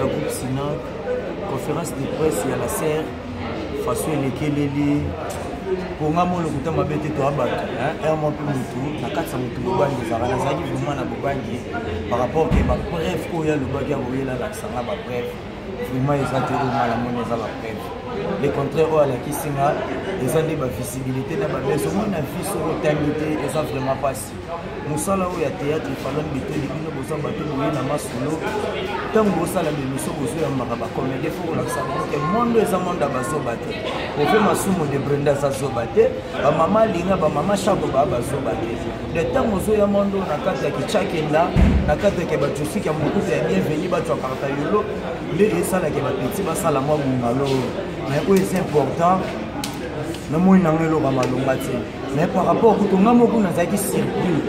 groupe Sinac, conférence de presse ya la serre façon elekeleli mpo nga mo lokuta mabe te toya bato heure moko mpe motu na kati ya motu bobangi ezalaka. Nazalaki vraiment na bobangi par rapport ke bapreuve oyo alobaki akoyela alakisa nga bapreuve, vraiment eza te. Oyo nga namoni eza bapreuve, le contraire oyo alakisi nga eza nde bavisibilité na babese. Omoni na vie, soki otangi te, eza vraiment mpasi. Mosala oyo ya théâtre, Falon Bitoli, bino boza bato boye na masolo. Ntango bosala bemiso, bozoyambaka bacomédien, fo kolakisa bango ke monde eza monde ya bazoba te. Ove Masumu de Brenda aza zoba te, bamama Alinga, bamama Shako baa bazoba te. De ntango ozoya monde oyo na kati ya kichakenda, na kati yake bajosiki ya mokuta ya bienveni, bato ya karta yolo nde esalaka bapeti basala mwa bungalo oyo. Mais oyo eza important, namoni nango eloko ya malonga te. Mais par rapport kutu nga moko nazalaki surpris,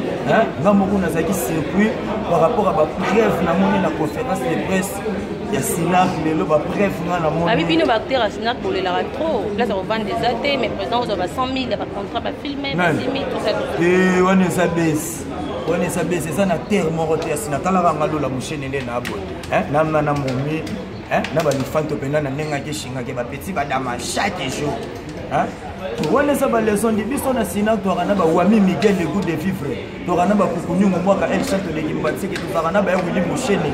nga moko nazalaki surpris par rapport à bapreuve namoni na conférence de presse ya Sinac lelo. Bapreuve nga namoni Abi bino baacteur ya Sinac bolelaka trop, place ya kovanda eza te, mais président ozwa ba 100 000 ya bacontrat, bafilme, ba 6 000, tout ça, tout ça. Te, wana eza bese, wana eza bese. Eza na terre moko te ya Sina. Talaka nga Lola Moshene nde na boye nanga na momi na balifanto mpenza na ndenge akeshingaki bapeti badama chaque jour. Wana eza baleçon di biso na Sina. Twaka na bawami Miguel, le goût de vivre, twaka na bakukunyungu mwaka El Chato de Kimbanseke, tozalaka na baya Willi Moshene,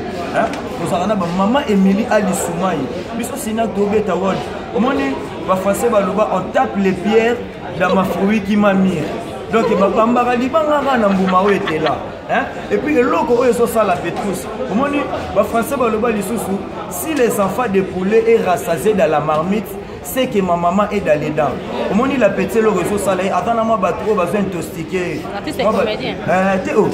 tozalaka na bamama Emily Ali Sumai. Biso Sina tobeta world. Omoni bafrançais baloba: "On tape les pierres dans ma fruit qui m'a mire." Donc babambaka libanga kaka na mbuma oyo etela. Et puis eloko oyo ezosala Petrus, omoni bafrançais baloba lisusu: "Si les enfants de poulet est rassasié dans la marmite, c'est que ma maman est dans les dents." Omoni la petite, eloko ezosala ye, aza na mwa bato oyo bazo intoxiquer te o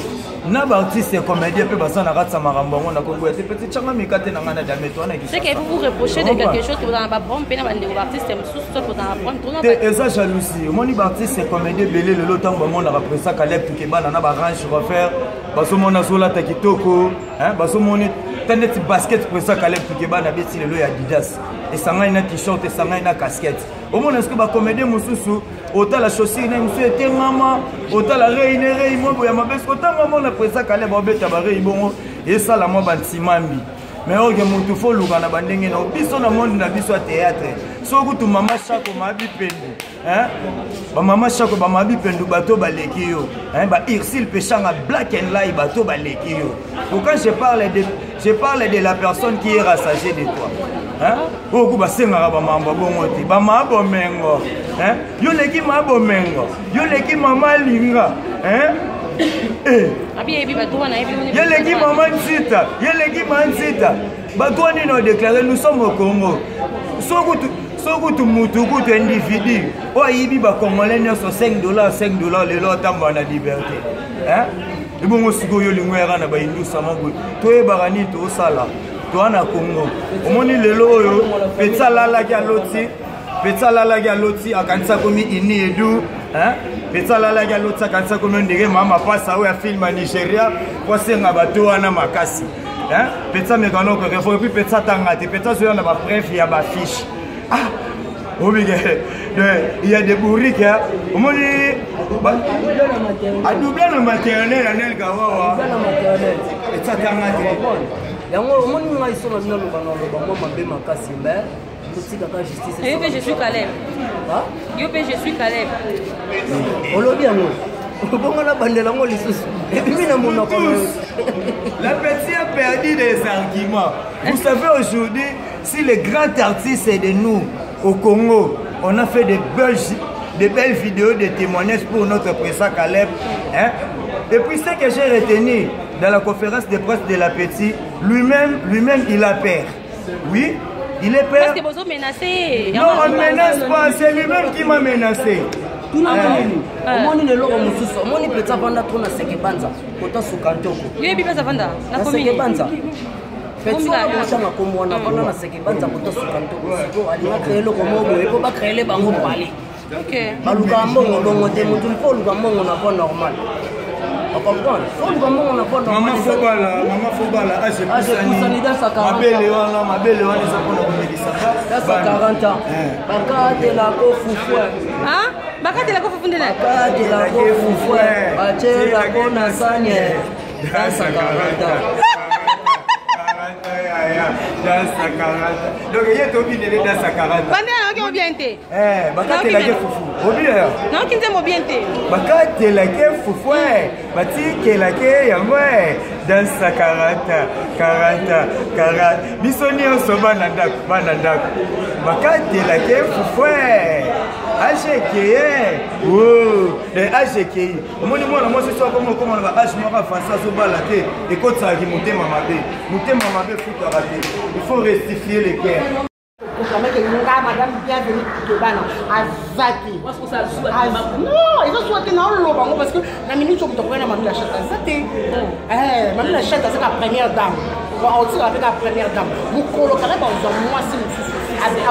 na baartiste comédien mpe baza na kati ya makambo yango. Na kongo ya te, petit tyanga mika te na ngai na dameto wana. C'est que vous vous reprochez de quelque chose, que vous avez pas problème mpe na bandeko baartiste mosusu, soit vous avez problème te. Eza jalousie. Omoni baartiste comédien ebele lelo, ntango bamonaka président Caleb Tukebana na barange Rover, bazomona azolata kitoko, bazomoni ta neti basket président Caleb Tukebana beti lelo ya Adidas, esangani na t-shirt, esangani na casquette. Omona soki bacomédien mosusu, otala chaussure na mosusu etengama, otala rei ne rei mwa boya mabe. Soki otanga omona président Caleb aobeta barei bongo, esala mwa bantimambi. Mais oke motu fo oluka na bandenge na biso na monde na biso ya théâtre. Soki kutu mama Shako mabi pendu, bamama Shako, bamabi pendu, bato baleki yo, ba Ursile Peshanga, Black and Lie, bato baleki yo. Pour quand je parle de la personne qui est rassagée de toi, oyo ku basengaka bamambo bongo te. Bama bomengo, yo leki ma bomengo, yo leki mama Linga, ye leki mama Nzita, ye leki ma Nzita. Bato wana nini odéclare? Nous sommes au Congo. Soki kutu mutu, kutu individu oyo ayibi bacongolais nyonso 5 dollar, 5 dollar, lelo atambola na liberté. Ebongo sikoyo olingo yaka na baindusama boye, toyebaka nini tosala? Toa na Congo. Omoni lelo oyo petit alalaki aloti, petit alalaki aloti akanisi akomi ini edu. Petit alalaki aloti akanisi akomi ondenge mama pasa oyo ya film ya Nigeria, po asenga bato wana makasi. Petit ameka no korefo. Et puis petit atanga te, petit azoya na bapreuve ya bafiche. Ah, obike, il y a des bourriques. Omoni adouble na maternel anel kawawa etiatanga te. Yango omoni ngai so na bino aloba na oloba mwa mabe makasi, mais totikaka justice. Yo mpe je suis Caleb, yo mpe je suis Caleb. Olobi yango bongo, nabandela yango lisusu, ebimi na monoko. La petite a perdu des arguments. Vous savez, aujourd'hui, si les grands artistes de nous au Congo, on a fait de belles vidéos de témoignages pour notre président Caleb, hein? Et puis ce que j'ai retenu dans la conférence de presse de l'appétit, lui-même, lui-même, il a peur. Oui, il est peur. Parce que vous menacé. Non, on ne menace pas, c'est lui-même qui m'a menacé. Tuna nini? Omoni leloko mosusu, omoni mpenza vanda tro na seke banza kota suka ntoko. Yoyebi mpenza vanda. Na seke banza petit wana, botanga kombo wana, vanda na seke banza kota suka ntoko. Siko alinga créer eloko moko boye mpo bacréele bango pale. Balukaka mbongo bongo te. Motu mpo oluka mbongo na voie normale, ocomprendre? Fo oluka mbongo na voie. Mama Fobala, mama Fobala, age mabele wana, mabele wana eza mpona komelisaka. 40 ans bakatelako fufue. Bakatelako fufu nde? Bakatelako fufue, batielako na sanie, dasa 40 ans. yaya dansa 40. Donc ye tobinele dansa 40. Bande nayoki o bien te. Eh, bakatelaki fufu. Obi yaya. Nayoki nzembo bien te. Bakatelaki fufu eh, batikelaki yango eh. Dansa 40, 40, 40. Biso nyonso bana ndako, bana ndako. Bakatelaki fufu eh. Age ekeye. Oh, age ekei. Omoni mwana mwasi soki akomi okoma na ba age moko afanse azobala te, ekotisaka motema mabe. Motema mabe efutaka te. Il faut rectifier le cœur. Proclame que nga madame bienvenue Kutobana aza te. Non, eza zuwa te naoloba yango parce que na minute oyo moto akoya na Mami la Chatte aza te. Eh, Mami la Chatte aza ka première dame. Aotikala mpe ka première dame. Mokolo kaka bazwa mwasi mosusu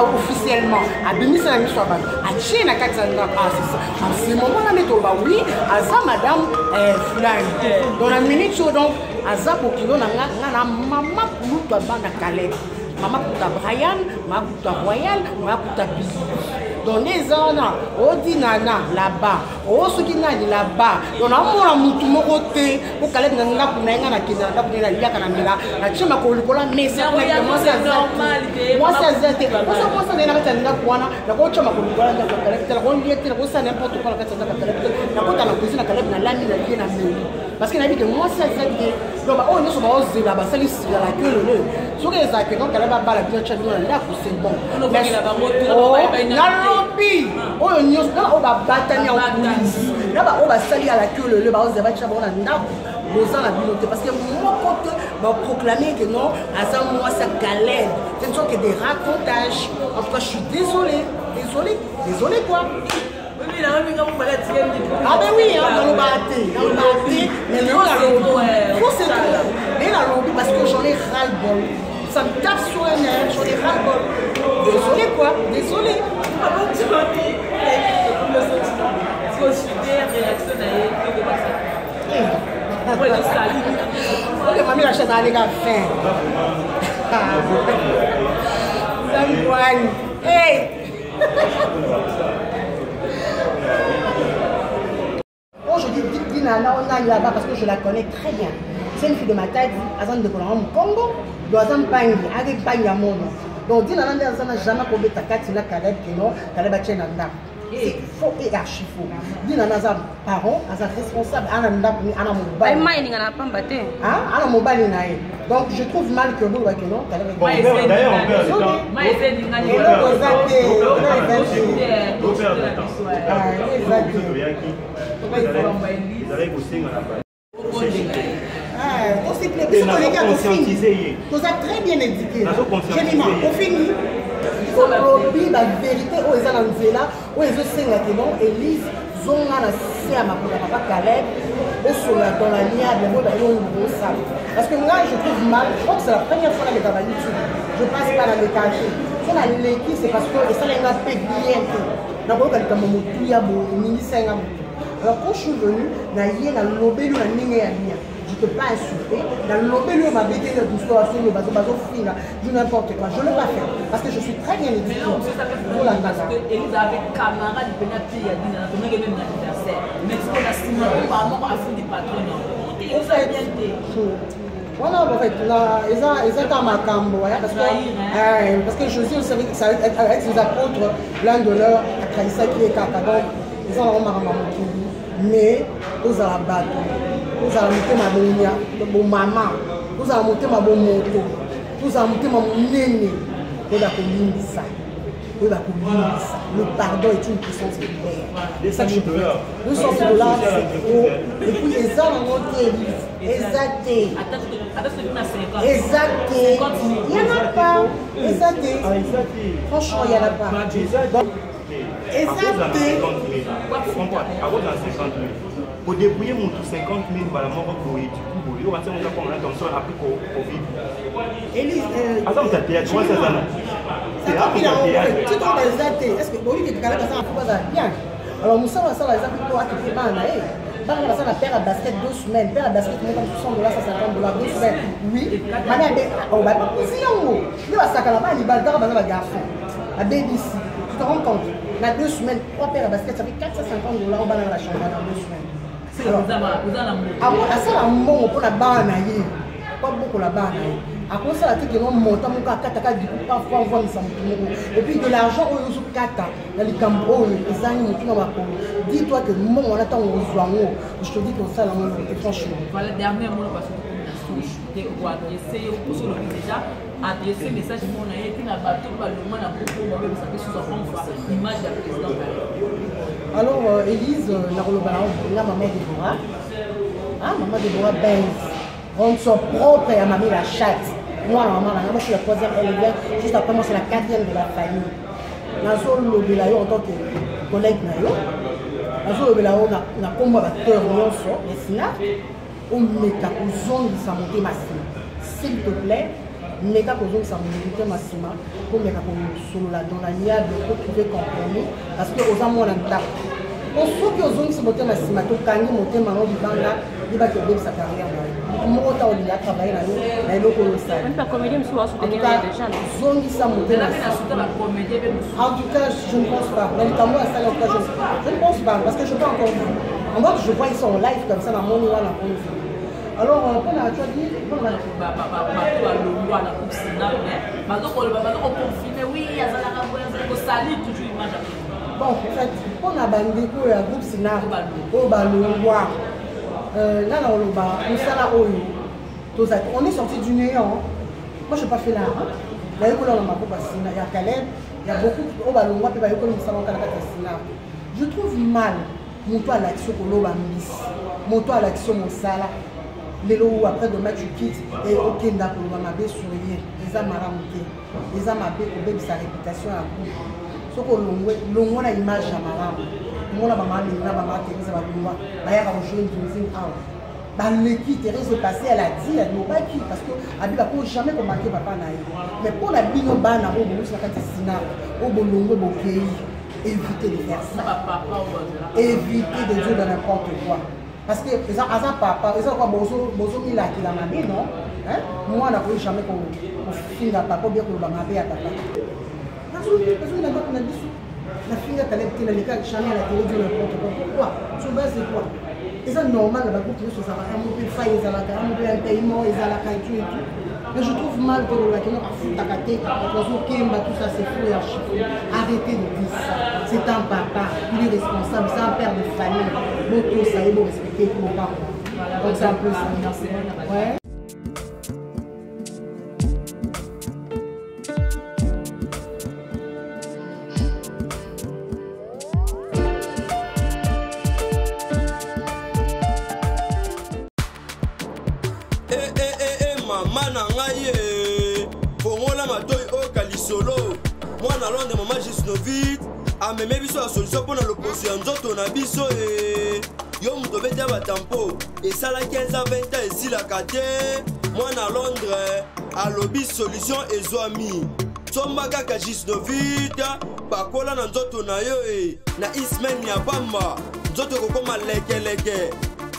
officiellement abimisi na miso ya bato atie na kati ya ndako. Ah, c'est ça. En ce moment là nde toloba oui, aza madame eh, fulani. Donc na minute oyo donc aza bokilo na nga nga na mama kulutu abanda Caleb. Mama kuta Brian, mama kuta Royal, mama kuta Bibi. Donc nde eza wana odi nana là-bas, o soki nani là-bas. Donc naomona mutu moko te po Caleb na ndako na ye nga nakende na ndako na ye naliaka na mela natie makolo likolo ya mesa mwasi aza te mwasi aza te poso mwasi azali na kati ya ndako wana nakotia makolo likolo ya ndako ya Caleb te nakolia te nakosala n'importe quoi na kati ya ndako ya Caleb te nakota na cuisine na Caleb nalami nalie na meli parce que nayebi ke mwasi aza te. Donc baoyo nyonso baozela basali sila la queue lele soki ezalaka donc ala babala bino tya bino na ndako c'est bon. Nalobi oyo nyonso na oyo babatami en coulisse na baoyo basali ya la queue lele baozela batya bango na ndako boza na bino te parce que moko te baproclame que non aza mwasi ya Caleb, ce ne sont que des racontages. En tout cas je suis désolé, désolé, désolé quoi. Ah ben oui, hein, naloba te, naloba te, mais lelo nalobi. Trop c'est trop. Mais nalobi parce que j'en ai ras le bol. Ça me tape sur les nerfs, j'en ai ras le bol. Désolé quoi, désolé. Ok, mamie la chaise a les gars fin. Hey! Aujourd'hui, Dinana, on a là-bas parce que je la connais très bien. C'est une fille de ma taille, Azan de Kolam Congo, Azan Pangi, avec Pangi à mon nom. Donc, Dinana, n'a jamais commis ta carte, la Caleb, que non, Caleb a Nanda. C'est faux et archi faux. Dinana, aza parent, aza responsable, ana ndako, ana mobali. Mai ninga na pamba te. Hein? Ana mobali na ye. Donc, je trouve mal que vous, que non, Caleb. Bon, d'ailleurs, on perd le temps. Eloko eza te, eloko eza te. Toza très bien éduqué. Jemima, ofini olobi bavérité oyo eza na nzela oyo ezosengaki non Elise zonga na se ya makolo ya papa Caleb osola dans la niable oyo bayo osala. Parce que moi je trouve mal, je crois que c'est la première fois naleka ba YouTube, je passe pas naleka te. So naleki c'est parce que esalenga mpe bien te, nakoyoka likambo motuya boye eningisa nga motu. Alors quand je suis venu na ye nalobeli na ndenge ya bien, je peux pas insulter, nalobeli oyo mabe te, solo bazofinga du n'importe quoi, je l'ai pas fait parce que je suis très bien éduquée. Parce que Elise avait camarade penalty ya Dina, na même anniversaire. Mais ce qu'on a signé, apparemment, a fond des patrons. Voilà, en fait, là, ils ont makambo, parce que Jésus, vous savez, avec ses apôtres, l'un de leurs a trahi ça qui est kaka. Donc, ils ont makambo mokili, mais tozala bato, tozala motema bonya, bomama, tozala motema bomoto, tozala motema monene, toyeba kolimbisa, toyeba kolimbisa. Le pardon est une puissance qui libère. C'est ça que je peux dire. 200 $, c'est trop. Et puis, eza nango te, Elise. Eza te. Eza te. Il n'y en a pas. Eza te. Franchement, il n'y en a pas. Eza te. Au débrouiller mon 50 000 mbala moko boye, du coup boye oyo batia moto akonga na tension après Covid. Elise, aza moto ya théâtre, mwasi aza na théâtre. Eza te. Est-ce que boyi ke kala basala faut bazala bien? Alors mosala asala eza mpo akende bana na ye. Bana basala paire ya basket 2 semaines, paire ya basket moko 100 $, 150 $, 2 semaines. Oui, bana be bakuzi yango nde basakana bana mibali kaka baza bagarçon babebisi. Tu te rends compte? Na 2 semaines, 3 paires ya basket, ça fait 450 $ bana na chambre na 2 semaines. Alors asala mbongo mpona bana na ye, po abokola bana na ye. Akosala te keno montant moko akataka du coup parfois avwamisa motu moko. Et puis de l'argent oyo ozokata na likambo oyo ezangi motu na makolo, dis-toi que mbongo wana ntango ozwa yango, je te dis que osala yango eloko te, franchement. Voilà, dernier mot parce que tokomi na souche te, okoadresse yo poso olobi déjà adresse message moko na ye mpe na bato balongwa na groupe oyo babebisa mpe susu akomfa image ya président. Alors Élise, nakoloba na nga maman Déborah, ah, maman Déborah Benz, rendre son propre ya mami la chatte. Moi, la maman, moi je suis la troisième, elle vient juste après moi, c'est la quatrième de la famille. Nazolobela yo en tant que collègue na yo, nazolobela yo na kombo ya bateur nyonso ya Sina, omeka kozongisa motema nsima, s'il te plaît. Meka kozongisa motema nsima, komeka kosolola dans l'amiable po trouver compromis, parce que oza mwana ndako. Po soki ozongisi motema nsima, tokangi motema no libanda, yebaki obebisa carrière na yo. Motu moko ta olinga atravaille na yo na eloko oyo osali. Même bacomédien mosusu basoutenir ye déjà, non? Zongisa motema. En tout cas, je ne pense pas. Na likambo asali, en tout cas, je ne pense pas, parce que je peux encore voir. En fait, je vois, ils sont en live comme ça na moni wana konzi. Alors, mpona tu as dit mpona bato balongwa na groupe Sinap, mais bazokoloba, bazokoconfirme, oui, azalaka boye, azali kosali toujours image ya président. Bon, en fait, mpona bandeko ya groupe Sinap oyo balongwa, nga na oloba mosala oyo tozali, on est sorti du néant. Moi, je pas fait l'art, nayekola na maboko ya Sina, ya Caleb, ya beaucoup oyo balongwa mpe bayekoli mosala wana kati ya Sina. Je trouve mal moto alakisi yo koloba mbisi, moto alakisi yo mosala lelo ou après demain tu quittes et okenda koloba mabe sur ye. Eza malamu te, eza mabe kobebisa réputation ya groupe. Soki olongwe, longwa na image ya malamu. Omona bamama Melina, bamama Therese balongwa, bayaka kojouer nzonzing awa, baleki. Therese est passée, elle a dit, alobaki parce que abi bako jamais komanke papa na ye. Mais mpo na bino bana oyo bowuti na kati ya Sina, oyo bolongwe bokei, évitez de faire ça, évitez de dire de n'importe quoi, parce que eza aza papa, eza kwa bozomilakela mabe, non? Mwana akoki jamais kofinga papa obie koloba mabe ya papa. Nazongi na ndako na biso, nafinga Caleb te, naleka jamais à la télé dire n'importe quoi. Pourquoi? Sur base de quoi? Eza normal na bagroupe nyonso, ezalaka un mot mpe fai, ezalaka un mot mpe impayement, ezalaka et tout et tout. Mais je trouve mal que lolobaki no afutaka te, bato bazokemba, tout ça c'est faux et archi faux. Arrêtez de dire ça. C'est un papa, il est responsable, c'est un père de famille. Botosa ye, borespecte papa. Donc c'est un peu ça. Ouais. Eh, eh, eh, eh, mama na ngai ye, fongola matoi oyoka lisolo. Mwana Londres, mama Gisnovit ameme biso ya solution mpo na loposo ya nzoto na biso e. Yo moto obeti ya batampo esala 15 ans, 20 ans esilaka te. Mwana Londres alobi solution ezwami, somba kaka Gisnovit, pakola na nzoto na yo e. Na ismaine ya pamba, nzoto ekokoma lekeleke,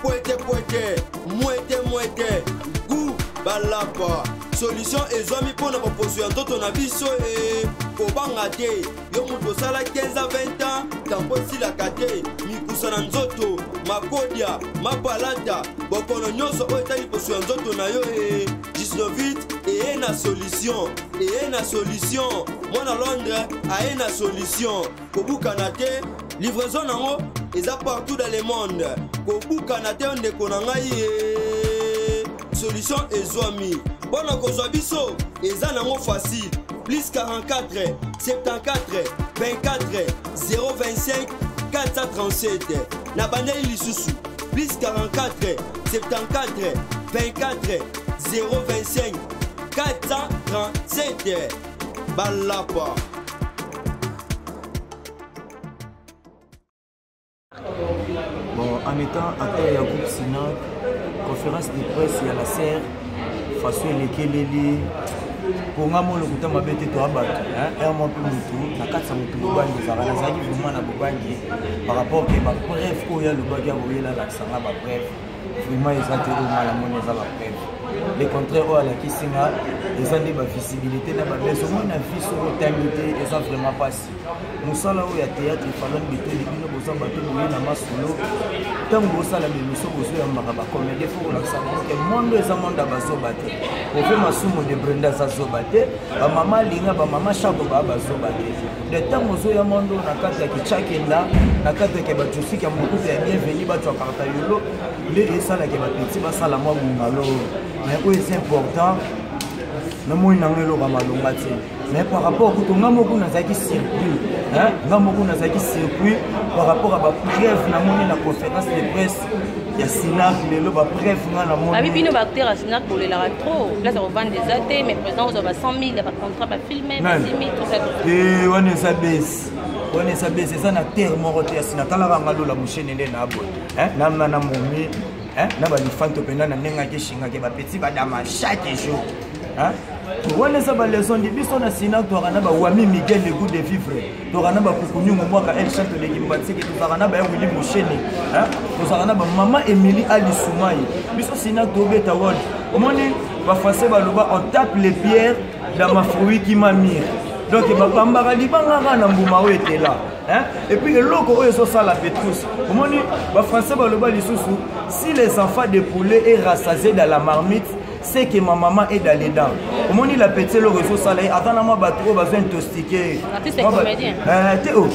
pwete pwete, mwete mwete, gu balapa. Solution ezwami mpo na baposo ya nzoto na biso e. Kobanga te, yo moto osala 15 à 20 ans tampo esilaka te, mikusa na nzoto, makodia, mapalata, bokono nyonso oyo etali poso ya nzoto na yo e. Gisnovit eye na solution, eye na solution. Mwana Londres aye na solution. Kobukana te, livraison nango eza partout dans le monde. Kobukana te, ndeko na ngai ye, solution ezwami. Mpo na kozwa biso eza nango facile: plus 44 74 24 025 437. Na bandeli lisusu: plus 44 74 24 025 437. Balapa. Bon, en étant acteur ya groupe Sinac, conférence de presse ya la serre façon elekeleli mpo nga mo lokuta mabe te, toya bato r mwa mpe motu na kati ya motu bobangi ezalaka. Nazalaki vraiment na bobangi par rapport ke bapreuve oyo alobaki akoyela alakisa nga bapreuve, vraiment eza te. Oyo nga namoni eza bapreuve, le contraire oyo alakisi nga. Eza nde bavisibilité na babese. Omoi na vie soki otangi te, eza vraiment mpasi. Mosala oyo ya théâtre, Falon Bitoli, bino boza bato boye na masolo. Ntango bosala bemission, bozoyambaka bacomédien, fo kolakisa bango ke mondo eza mondo ya bazoba te. Ove Masumu de Brenda aza zoba te, bamama Alinga, bamama Shako baa bazoba te. De ntango ozoya mondo na kati ya kichakenda, na kati ya bajosiki ya mokuta ya Bienvenu, bato ya karta yolo nde esalaka bapeti basala mwa bungalo. Mais oyo eza important, namoni nango eloko ya malonga te. Mais par rapport kutu, nga moko nazalaki surpris, nga moko nazalaki surpris par rapport à bapreuve namoni na conférence de presse ya Sinac lelo. Bapreuve nga namoni Abi bino baacteur ya Sinac bolelaka trop, place ya kovanda eza te, mais président ozwa ba 100 000 ya bacontrat, bafilme, ba 6 000, tout ça, tout ça. Eh, wana eza bese, wana eza bese. Eza na terre moko te ya Sina. Talaka nga Lola moshene nde na boye nanga na momi na balifanto mpenza na ndenge akeshingaki bapeti badama chaque jour. Wana eza baleçon di biso na Sina. Twaka na bawami Miguel le goût de vivre, twaka na bakukunyungu mwaka El Chato de Kimbatseke, tozalaka na baya Wili Moshene, tozalaka na bamama Emily Ali Sumai. Biso Sina tobeta world. Omoni, bafrançais baloba: "On tape les pierres dans ma fruit qui m'a mire." Donc babambaka libangaka na mbuma oyo etela. Et puis eloko oyo ezosala Petrus, omoni, bafrançais baloba lisusu: "Si les enfants de poulet est rassasié dans la marmite, c'est que ma maman est dans les dents." Omoni, la petite, eloko ezosala ye, aza na mwa bato oyo bazwa intoxiqué te o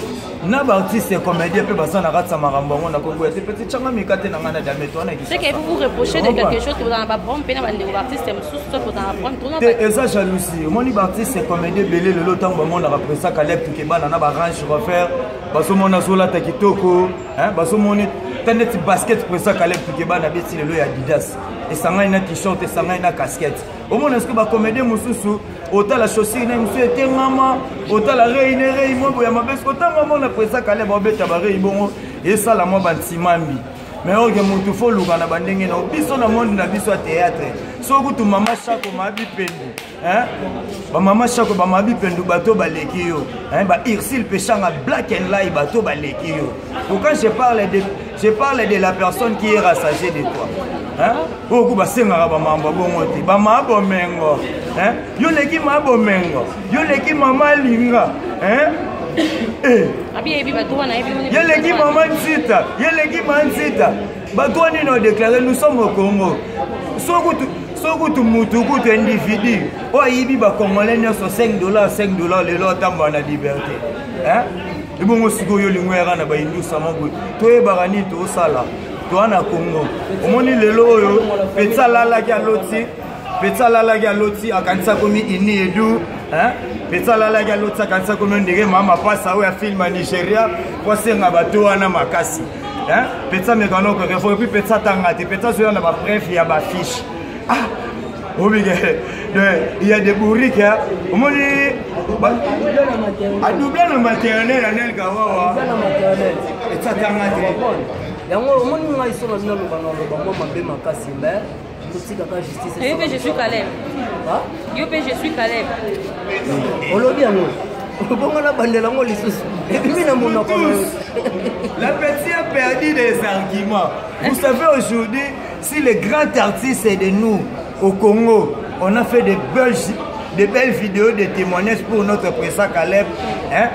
na baartiste comédien mpe baza na kati ya makambo yango. Na kongo ya te, petit tyanga mika te na ngai na dameto wana. C'est que vous vous reprochez de quelque chose, que vous avez problème mpe na bandeko baartiste mosusu, soit vous avez problème te. Eza jalousie. Omoni, baartiste comédien ebele lelo, ntango bamonaka président Caleb Tukebana na barange Rover, bazomona azolata kitoko, bazomoni ta neti basket président Caleb Tukebana abeti lelo ya Adidas, esangani na t-shirt, esangani na casquette. Omona soki bacomédien mosusu, otala chaussure na mosusu etengama, otala rei ne rei mo boya mabe. Soki otanga omona président Caleb obeta barei bongo, esala mwa bantimambi. Mais oke motu fo oluka na bandenge na biso na monde na biso ya théâtre. Soki kutu mama Shako mabi pendu, bamama Shako, bamabi pendu, bato baleki yo, ba Ursile Peshanga, Black and Lie, bato baleki yo. Donc quand je parle de la personne qui est rassagée de toi, oyo ku basengaka bamambo bongo te, bama bomengo yo leki, ma bomengo yo leki, mama Alinga, ye leki, mama Nzita ye leki, ma Nzita. Bato wana nini odéclare? Nous sommes au Congo. Soki kutu mutu, kutu individu oyo ayibi bacongolais nyonso 5 dollar, 5 dollar, lelo atambola na liberté. Ebongo sikoyo olingo yaka na baindusa moko, toyebaka nini tosala. Toa na Congo. Omoni lelo oyo petit alalaki aloti, petit alalaki aloti, akanisi akomi ini edu. Petit alalaki aloti, akanisi akomi ondenge mama pasa oyo ya film ya Nigeria, po asenga bato wana makasi. Petit amekana okorefo. Et puis petit atanga te, petit azoya na bapreuve ya bafiche. Ah, obike, il y a des bourriques. Omoni, adouble na maternel anel kawawa etsatanga te. Yango omoni ngai so na bino aloba na oloba mwa mabe makasi, mais totikaka justice. Yo mpe je suis Caleb, yo mpe je suis Caleb. Olobi yango bongo, nabandela yango lisusu, ebimi na monoko. La petite a perdu des arguments. Vous savez, aujourd'hui, si les grands artistes de nous au Congo, on a fait de belles vidéos de témoignages pour notre président Caleb, hein?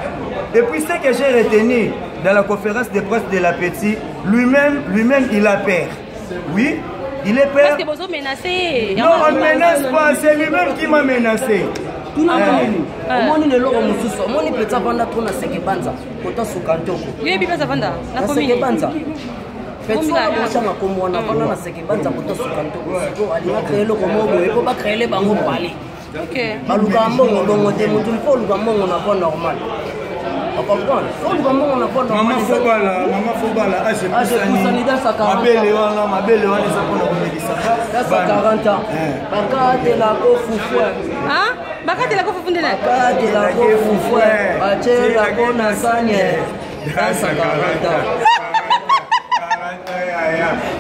Et puis ce que j'ai retenu dans la conférence de presse de l'appétit, lui-même, lui-même, il a peur. Oui, il est peur. Parce que vous menacé. Non, on ne menace pas, c'est lui-même qui m'a menacé. Tuna nini, omoni leloko mosusu, omoni mpenza vanda tro na seke banza kota suka ntoko. Yoyebi mpenza vanda. Na seke banza petit wana botanga kombo wana, vanda na seke banza kota suka ntoko. Siko alinga créer eloko moko boye mpo bacréele bango pale. Balukaka mbongo bongo te. Motu mpo oluka mbongo na voie normale, ocomprendre, fo oluka mbongo na voie. Mama Fobala, mama Fobala, age epusani, mabele wana, mabele wana eza mpona komelisa. Dasa 40 ans, bakatelako fufu. Bakatelako fufu nde? Bakatelako fufu, batielako na sani, dasa 40 ans.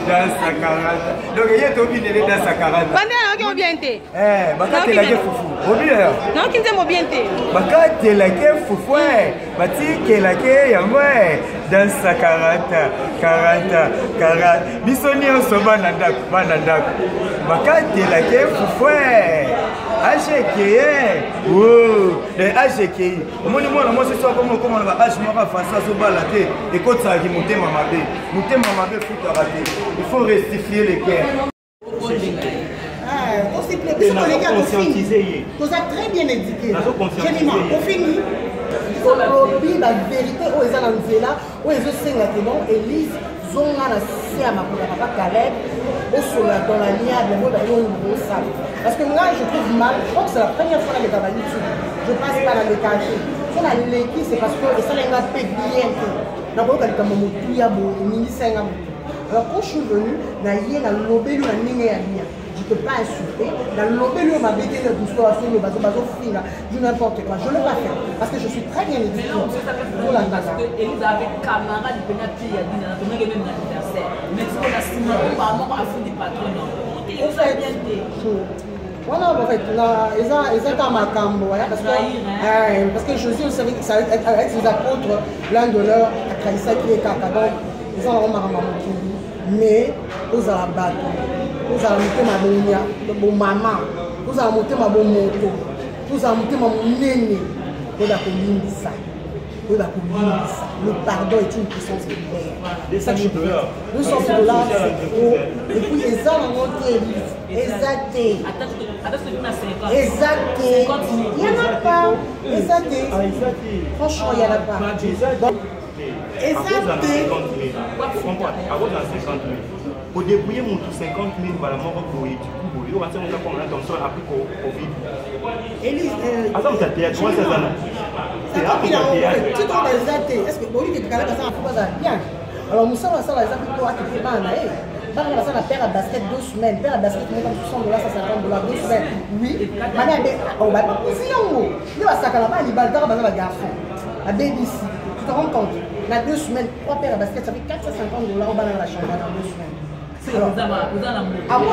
Dansa 40, donc ye tobinele dansa 40. Bande nayoki mo bien te. Bakatelaki fufu obi. Nayoki nzembo bien te. Bakatelaki fufu, batikelaki yango, dansa 40, 40, 40. Biso nyonso bana ndako, bana ndako, bakatelaki fufu. Age ekeye, age ekei. Omoni mwana mwasi so akoma okoma na ba age moko afansi azobala te, ekotisaka motema mabe. Motema mabe efutaka te. Il faut rectifier le cœur. Toza très bien éduqué. Jemima, ofini olobi bavérité oyo eza na nzela oyo ezosenga ke non, Elise, zonga na se ya makolo ya papa Caleb, osola dans l'amiable oyo bayo osala, parce que ngai je trouve mal. Je crois que c'est la première fois naleka ba YouTube, je passe pas naleka te. So naleki, c'est parce que esalai nga mpe bien te nakoyoka likambo motuya boye eningisa nga motu. Alors quand je suis venu na ye, nalobeli na ndenge ya bien, je peux pas insulter, nalobeli oyo mabe te, solo bazofinga du n'importe quoi, je l'ai pas fait parce que je suis très bien éduquée. Olandaka Elise avec camarade mpena te ya dina na tomeke même na anniversaire, mais siko na nsima moko afundi patron, non, eza bien te. Wana en fait eza ka makambo parce que Jésus aussi avec ses apôtres, l'un de leurs atrahisaki ye kaka. Donc eza nango makambo ya mokili, mais tozala bato, tozala motema bonya bomama, tozala motema bomoto, tozala motema monene, toyeba kolimbisa, toyeba kolimbisa. Le pardon est une puissance qui libère. 200 dollars, c'est trop. Et puis eza nango te, eza te, eza te, y en a pas, eza te, franchement y en a pas. Donc eza te. Akozala 50 000, kodébrouiller motu 50 000 mbala moko boye, du coup boye oyo atia moto akonga na Thomson après Covid. Aza moto ya théâtre, wasi aza na théâtre, eza te. Est ce que bolingi kalaka aza na bazala bien? Alors mosala asala eza mpo akepe bana na ye. Bana basala paire ya basket 2 semaines, paire ya basket moko 100 dollars, 150 dollars, 2 semaines. Oui, bana bakuzi yango nde basakala bana libala taka baza bagarçon, babebisi. Tu te rends compte, na 2 semaines, trois paires ya basket, ça fait 450 dollars oyo bana na bachambre na 2 semaines.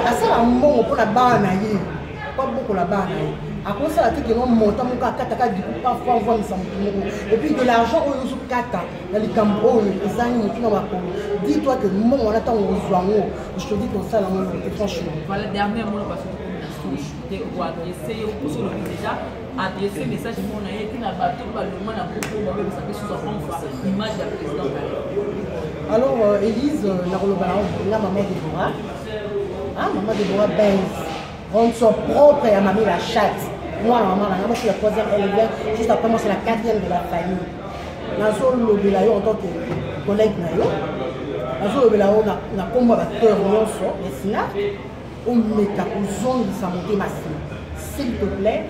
Asala mbongo mpona bana na ye, po abokola bana na ye. Akosala te keno monta moko akataka du coup parfois avwamisa motu moko. Et puis de l'argent oyo ozokata na likambo oyo ezangi motu na makolo, dis toi que mbongo wana, ntango ozwa yango, je te dis, tosala yango te, franchement. Voilà, dernier mot, parce que te oadresse yo poso olobi déjà, adresse message moko na ye ntina bato balongwa na groupe oyo babebisa mpe susu akomfa image ya président Caleb. Alors Élise, nakoloba na maman Déborah, ah, maman Déborah Benz, rendre son propre ya mami la chatte, moi na maman na nga, moi je suis la troisième, elle vient juste après moi, c'est la quatrième de la famille. Nazolobela yo en tant que collègue na yo, nazolobela yo na nkombo ya baacteur nyonso ya Sina. Omeka kozongisa motema nsima, s'il te plaît,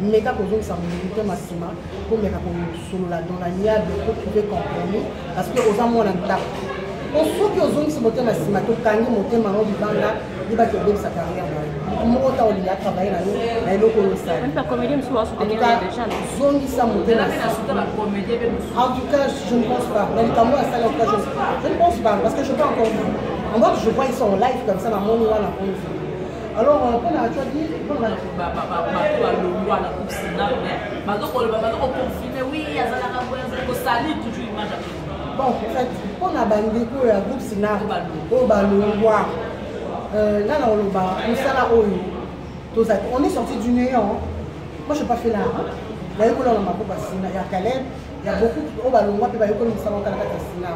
meka kozongisa motema nsima, komeka kosolola dans l'amiable po trouver compromis, parce que oza mwana ndako. Po soki ozongisi motema nsima, tokangi motema no libanda, yebaki obebisa carrière na yo. Moto moko ta olinga travaille na yo na eloko oyo osali. En tout cas, zongisa motema. En tout cas, je ne pense pas na likambo asali. En tout cas, je ne pense pas, parce que je peux encore en mode, je vois, ils sont en live comme ça, namoni wana konzi. Alors mpona, tu as dit mpona bato balongwa na groupe Sina, mais bazokoloba, bazokoconfirme, oui, azalaka boye, azali kosali toujours image ya président. Bon, en fait, mpona bandeko ya groupe Sina oyo balongwa, nga na oloba mosala oyo toza, on est sorti du néant. Moi, je pas fait l'art, bayekola na maboko ya Sina ya Caleb. Ya beaucoup oyo balongwa mpe bayekoli mosala oyo na kati ya Sina.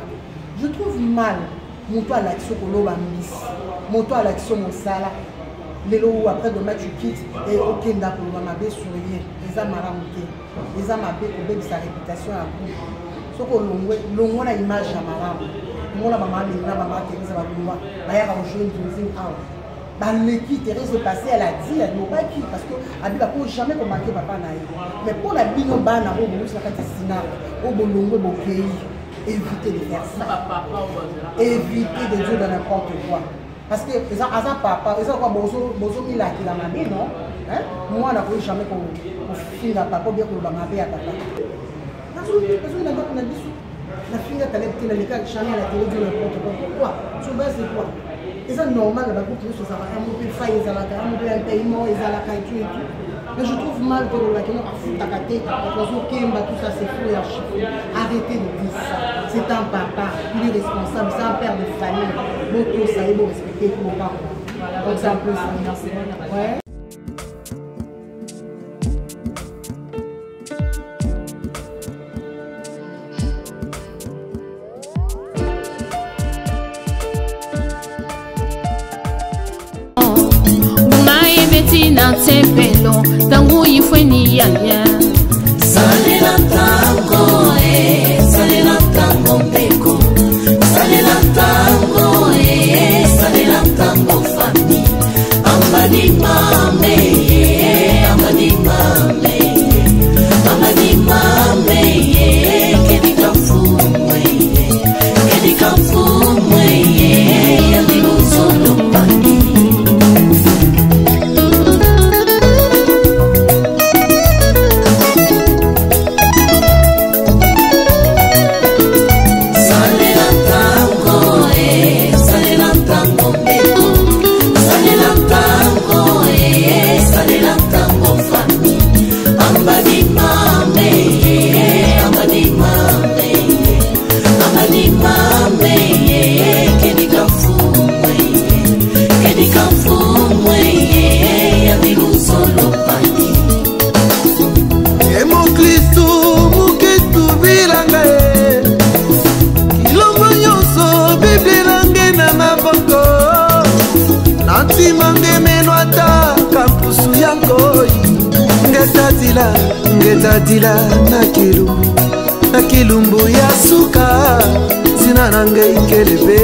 Je trouve mal moto alakisi yo koloba mbisi, moto alakisi yo mosala, lelo ou après demain tu quittes et okenda koloba mabe sur ye. Eza malamu te, eza mabe kobebisa réputation ya groupe. Soki olongwe, longwa na image ya malamu. Mona bamama Melina, bamama Therese balongwa, bayaka kojouer nzonzing awa, baleki. Therese passé, elle a dit, alobaki parce que abi bako jamais komanquer papa na ye. Mais mpo na bino bana oyo bowusi na kati ya Sina, oyo bolongwe bokei, évitez de faire ça, évitez de dire de n'importe quoi, parce que eza aza papa, eza kwa bozomilakela mabe. Non, mwana akoki jamais kofinga papa obia koloba mabe ya papa. Nazongi na ndako na biso, nafinga Caleb te, naleka jamais à la télé dire n'importe quoi. Pourquoi? Sur base de quoi? Eza normal na bagroupe nyonso, ezalaka mo mpe fai, ezalaka mo mpe impayement, ezalaka et tout et tout. Mais je trouve mal que lolaki no afutaka te, bato bazokemba, tout ça, c'est faux et archi faux. Arrêtez de dire ça. C'est un papa, il est responsable, c'est un père de famille. Botosa ye, borespecte bopapa. Donc c'est un peu ça, ouais. tempelo ntango ifweni yaya salela ntango e salela ntango ndeko salela ntango e salela ntango fami ambani mame ye ambani mame ye ambani mame ye kedika mfumwe ye kedika mfumwe ye yandi luzolo pangi. Salela ntango e salela ntango ndeko salela ntango e salela ntango fami ambani mame ye ambani mame ye ambani mame ye kedika mfumwe ye kedika mfumwe ye yandi luzolo pangi. Emokristu moketu bilanga ye kilombo nyonso bibilange na maboko na ntima ngemeno ata kampusu ya nkoi ngetadila ngetadila na kilumbu na kilumbu ya suka ntina na ngei kelebe.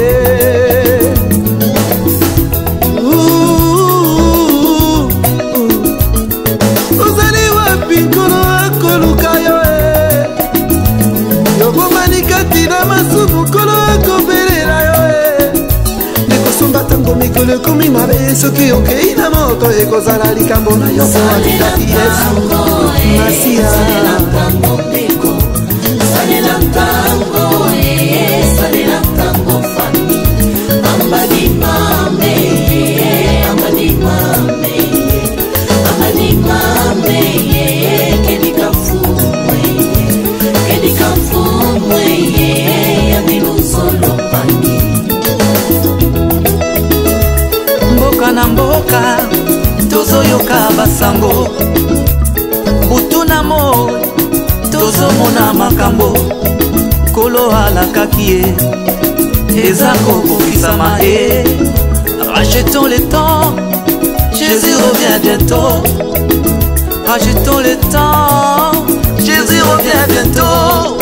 Ozali wapi nkolo akoluka yo e yobomani kati na masumu nkolo akobelela yo e ndekosomba ntango mikolo ekomi mabe soki okei na moto ekozala likambo na yo po alingaki Yesu Masiya. Salela ntango ndeko salela ntango e salela ntango fami ambani mame ye ambani mame ye ambani mame ye kedika mfumwe ye kedika mfumwe ye yandi luzolo pangi. Mboka na mboka tozoyoka basango butu na moi tozomona makambo kolo alakaki ye eza kokokisama e rachetons le temps, Jésus revient bientôt. Rachetons le temps, Jésus revient bientôt.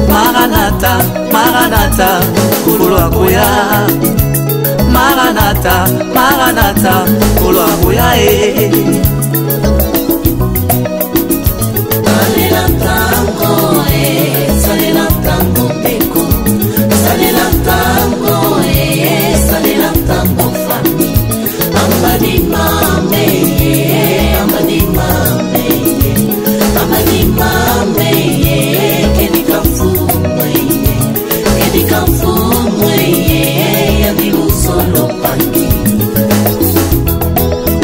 Maranatha, Maranatha, kolo akoya. Maranatha, Maranatha, kolo akoya e. Salela ntango e salela ntango ndeko salela ntango e salela ntango fami ambani mame ye ambani mame ye ambani mame ye kedika mfumwe ye kedika mfumwe ye yandi luzolo pangi.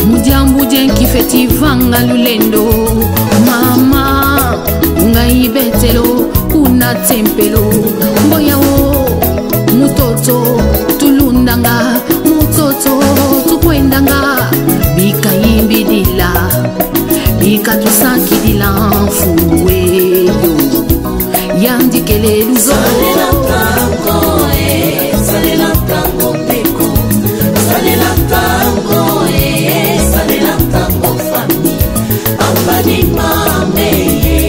Mudiambu dienkifeti vanga lulendo mama ungai betelo kuna tempelo mboyao mutoto tulundanga mutoto tukwendanga bikayimbidila bikatusankidila mfuweyo yandikele luzo. Salela ntango e salela ntango ndeko salela ntango e salela ntango fami ambani mame ye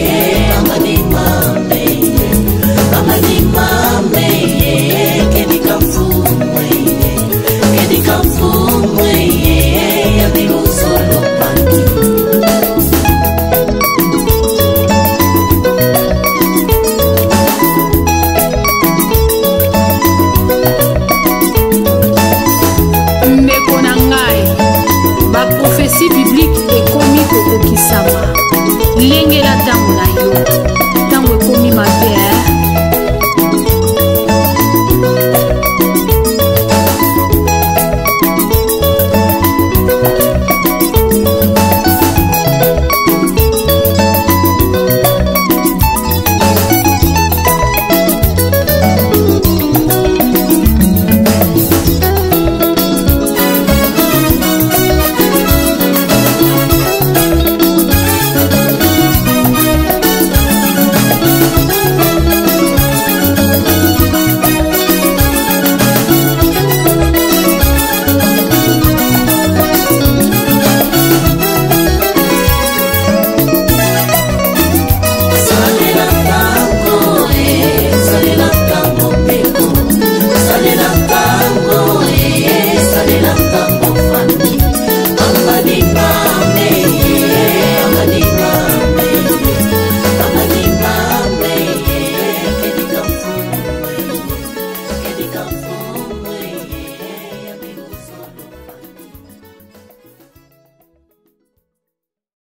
ambani mame ye ambani mame ye kedika mfumwe ye kedika mfumwe ye yandi luzolo pangi. Ndeko na ngai baprofesi biblike ekomi kokokisama lengela ntango na yo.